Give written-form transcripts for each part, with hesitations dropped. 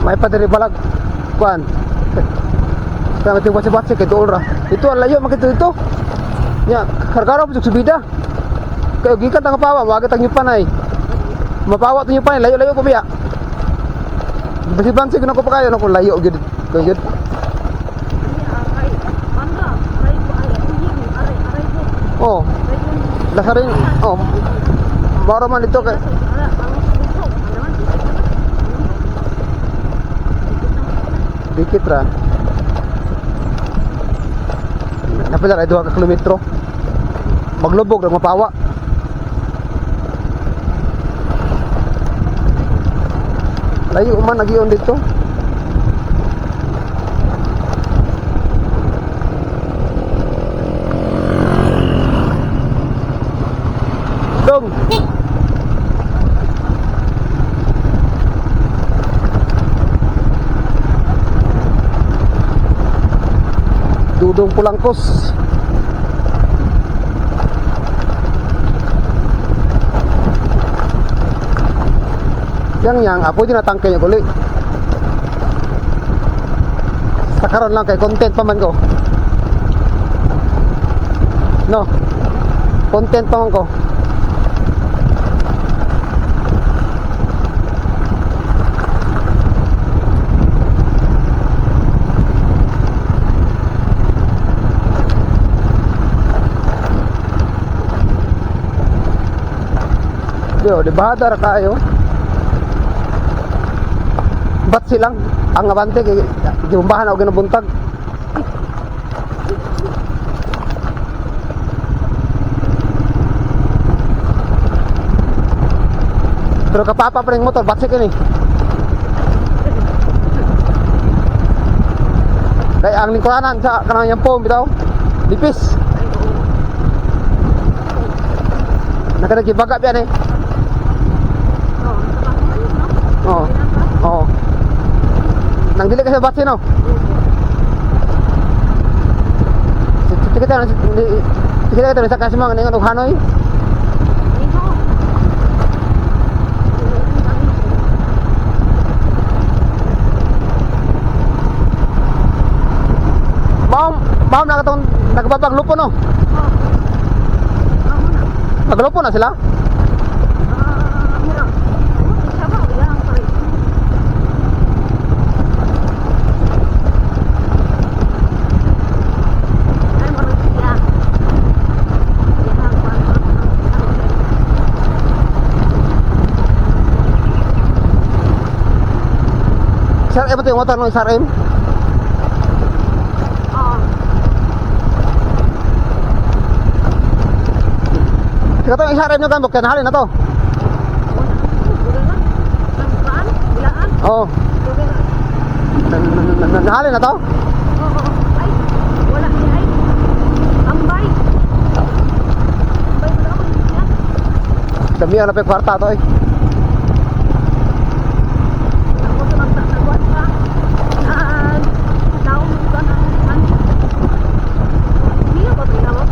May pa diri balag kuan. Kaya mati batsi kay duol ra. Ito ang layo makito ito. Nya, kargaro pa subida. Kay gikan ta kapawa, wag tang panay. Mapawa to panay, layo-layo pa biya. Basi-bansi ko pa kayo no kung layo gyud. Kay gyud. Ay, mandra, aray ko, ay, aray, aray ko. Oh, lasarin. Oh. Baro man dito kay dikit ra. Napila ra 2 ka kilometro. Maglubog ra mapawa. Layo man nagiyon dito. Dong. Dudong Pulangkos. Yang yang apo din natangkay niya guli. Sa karon lang kay content pa man ko. No. Content pa man ko. Yo, di ba ra kayo? Bat silang ang abante kay gibumbahan og ginabuntag. Pero kapapa pa rin motor, batsi kini. Kaya ang lingkuranan sa kanang yung pom bitaw, lipis. Nakanagibaga biyan eh. Oo. Oo. Nang dili ka sa batsi no. Sige ta, sige ta sa kasi mga ningon og Hanoi. Ma'am, ma'am na katong nagbabag lupo no. Naglupo na sila? Sir, eh, ba ito yung motor no, SRM? Sige to, yung SRM nyo gambok, kaya nahalin na to. Oo. Nahalin na to? Ay, wala siya ay. Ambay. Ambay wala ako siya. Dami ang napay kwarta to eh. Ako sa magtataguan pa. Nag taong ba na ano? Mia ba ito inawag?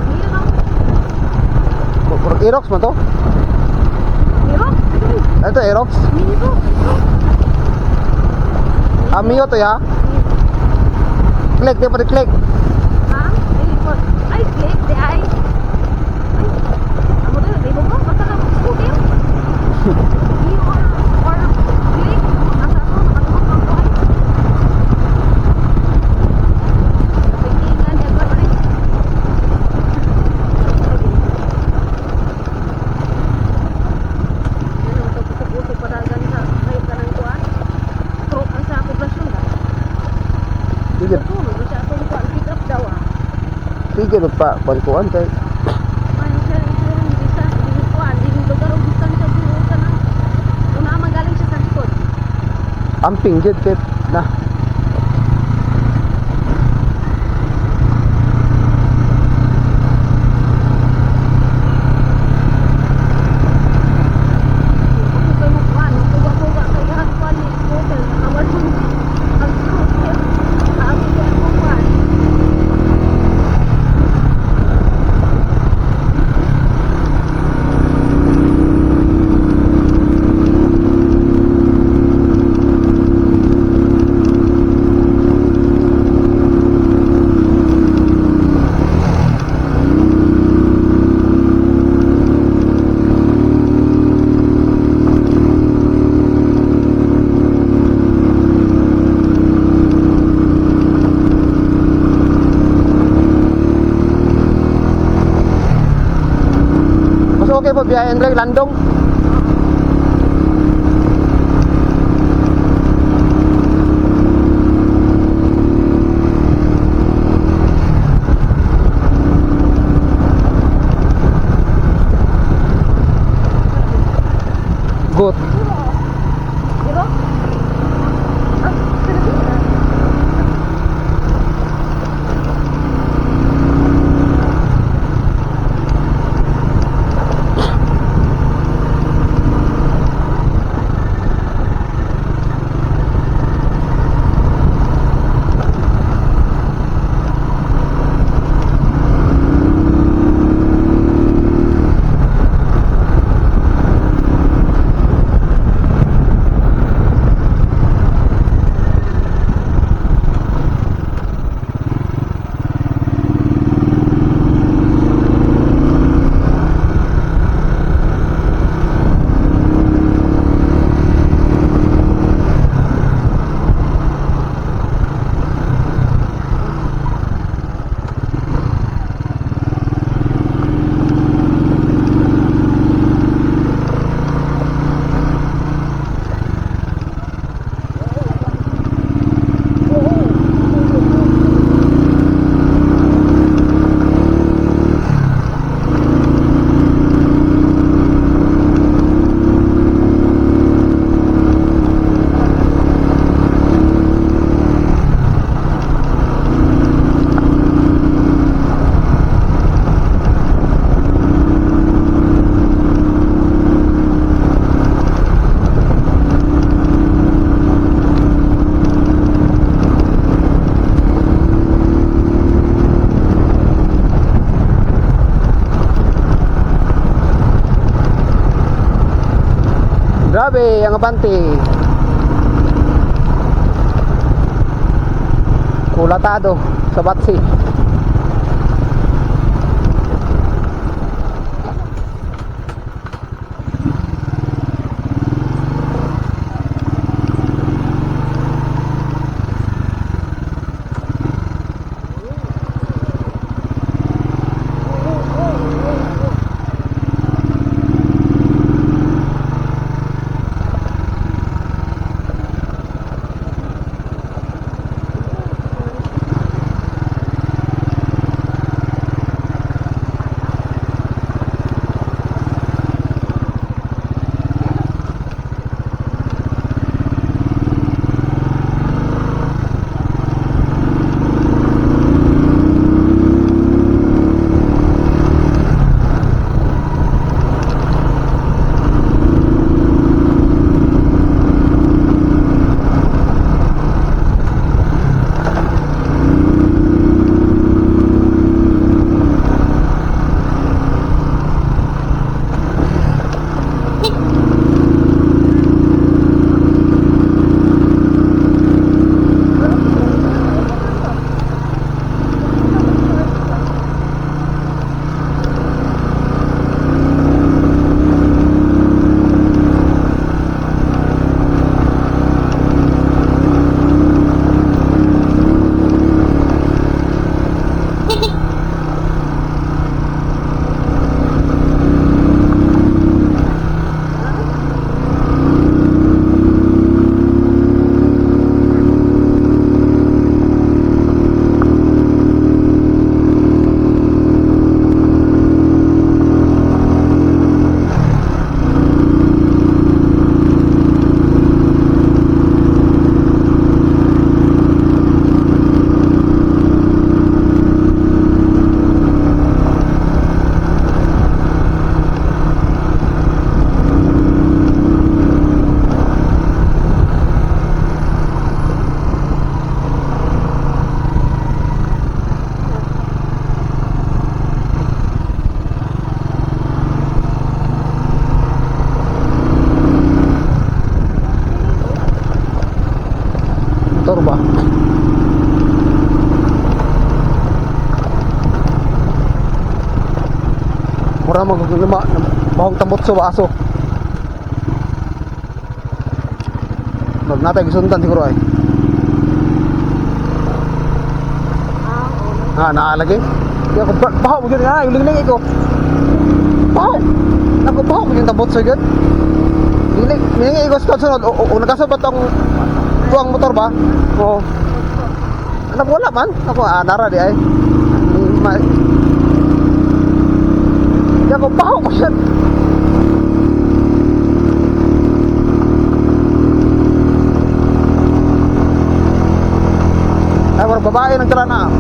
Mia ba? Puro Aerox man to. Aerox? Ano to, Aerox? Mini to. Ah, Mio to ya. Click, di pa di click. Ha? Dili po. Ay, click, di ay. Ay, amo to, di mo ba? Basta ka scooter. Mio or click. Asa to, nakatungog ang buhay. Napigtingan niya ko, ay. Ano, ito, usok-usok pa dagan sa kayo ka ng kuwan. Stroke ang sa poblasyon ba? Sige, Ito, siya atong kuwan, pick up daw ah. sige pa, kuan kay. Ay, sir, sir, hindi sa, hindi kuwan, hindi lugar o distansya siguro ka na. Kung naman galing siya sa likod. Amping jud kay na. Kung kayo mo kuwan, kuga-kuga, kaya kuwan ni scooter, nakawal mo ang scooter. Kaagi siya ang kuwan. Okay pa biyahe Andre, landong. Good. Diba? Ah, Pilipinas. Grabe ang Abante. Kulatado sa Batsi. Motor ba? Mura mag lima bahong tambot sa aso. Mag natay gisundan siguro ay. Ah, oo. Ah, naalagi. Kaya ako, baho mo yun nga, yung lingling ko. Baho! Ako, baho mo yung tabot sa yun. Lingling, lingling ko sa sunod, o nakasabat ang tuwang motor ba? Oo. Anak, wala man. Ako, ah, nara di ay. Kaya ako, baho mo siya. Ay, walang babae nagtara na.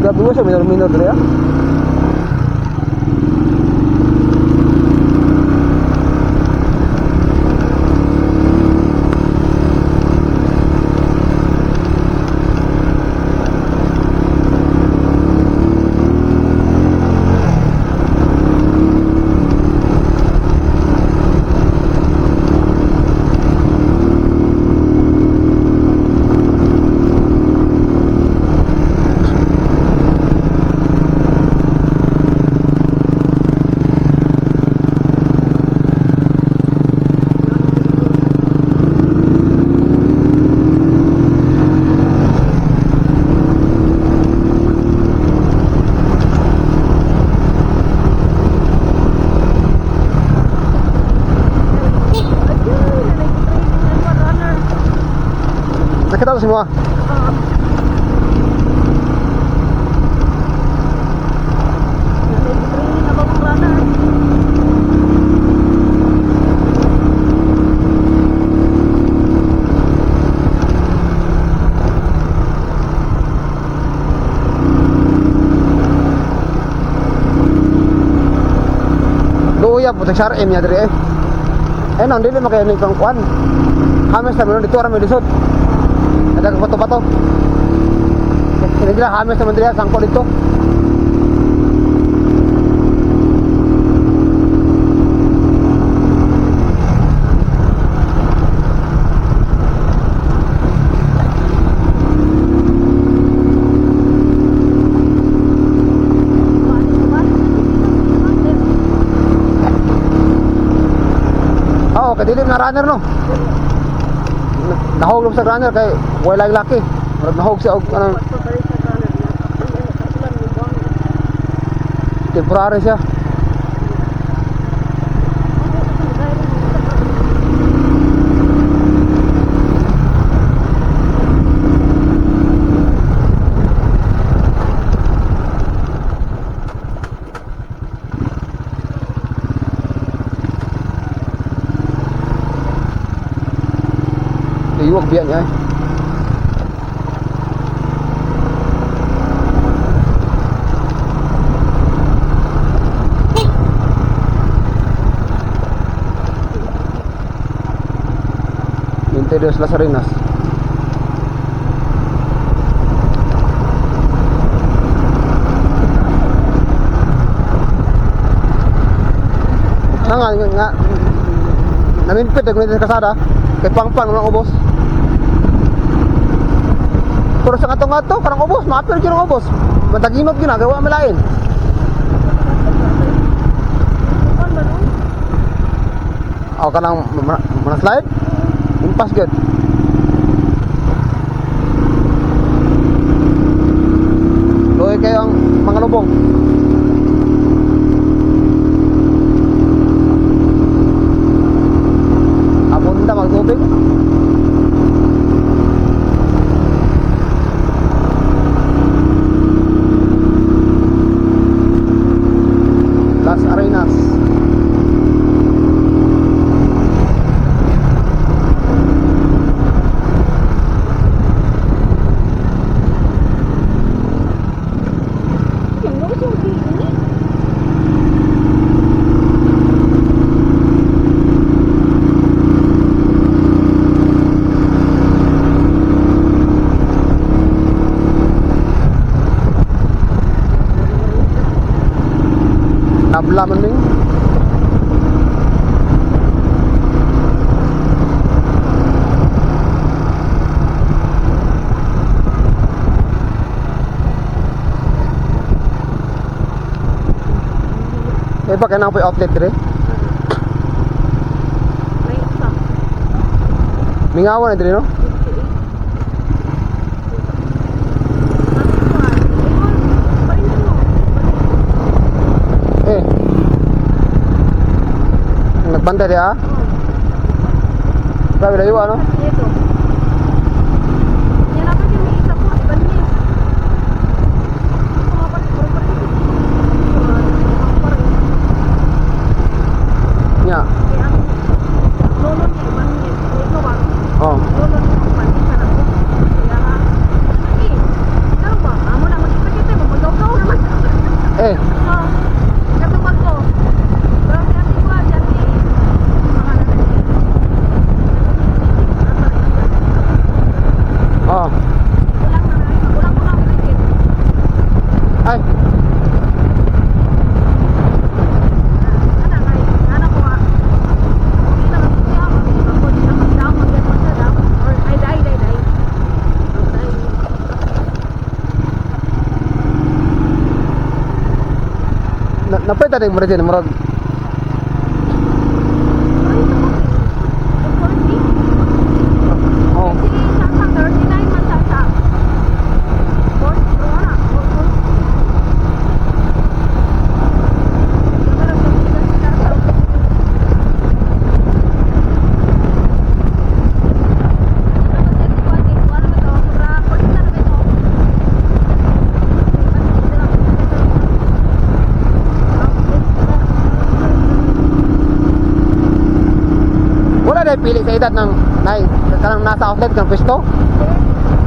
Grabe mo siya, minor-minor dali ah. Ayun, nag-training ng mga runner. Nakita ko si Mua. Oo. Nag-training ako ng runner. Luya po, sa RM niya diri eh. Eh, no, dili makaya ni kang kuan. Hames naman dito, ara may lisod. Ada ka bato-bato. Ini sila hames naman diri, sangko dito. Oo, kay dili na runner no. Nahog sa runner kay wala laki. Murag nahog siya og ano, temporary siya. Liwag biyan niya eh. Interiors Las Arenas. Nga nga nga nga. Naminpit ako nito sa kasada. Kay pangpang walang ubos. Pero sa katong ato, parang ubos, maapil gyud ang ubos. Mataginot ginagawa malain. O kanang mana slide? Impas gyud. Luoy kayo ang mga lubong. Abunda magtubig. Las Arenas. Nabla man ning. Eh, ba kaya na po yung outlet dire? May isa. Mingawan na dire, no? 58. Ang kuwan, ingon, paringan mo. Eh. Nagbantay di ah. Oh. Grabe layo ano? Ito. Yan ako yung may isa po, iba niya. Nya. Kaya ang lolo niya, iba niya. Ito ba? Oh. Lolo niya, magpalitan ako. Kaya, eh, pero ba, amo na magkita-kita, magpagaw-gaw naman. Eh, Oo. Katupag ko. Pero si ate ko, si ate, pangalan na niya. oh. Kulang na na, kulang ko lang ang ticket. Ay, Ana kay, ana ko ah. Okay lang ako siya, ako siya magdaw, magdaw siya daw. Or ay dai dai dai. Dai. na napay taning mo rin murag. Ay, ito ko. 40. Oh. Si Sasa 39 man Sasa. 40 wala, 40. Pero si Sasa. Wala na pili sa edad ng nay kanang nasa outlet kang pwesto.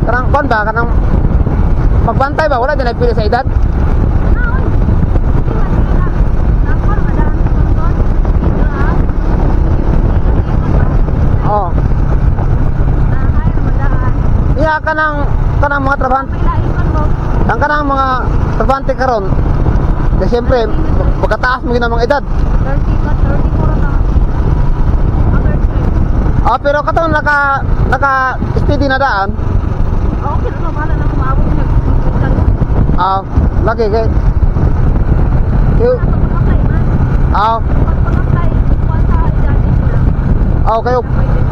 Kanang kon ba kanang magbantay ba wala din ay pili sa edad? Oh. Iya kanang kanang mga trabahante, ang kanang mga trabahante karon. Kasi siyempre pagkataas mo gina mga edad. Ah, pero katong naka naka steady na daan. Ah, lagi kay kay ah, ah kayo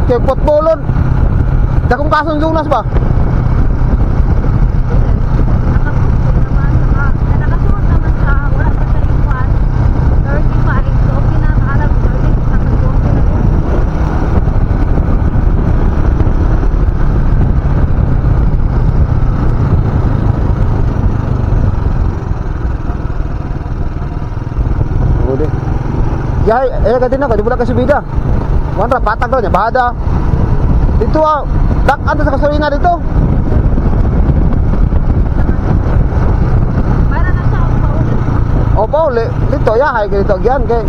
kay potbolon. Dakong kasong lunas ba? Nakasunod naman sa wala pa sa ikuan 35, so okay na kaalam 36 na okay na ko. Uli. Ya, eh ka din ako, di mo lang kasubida. Wan ra patag raw niya, bahada. Dito ah, dak sa gasolina dito. Para na siya paulit. O pa uli, dito ya hay dito gyan kay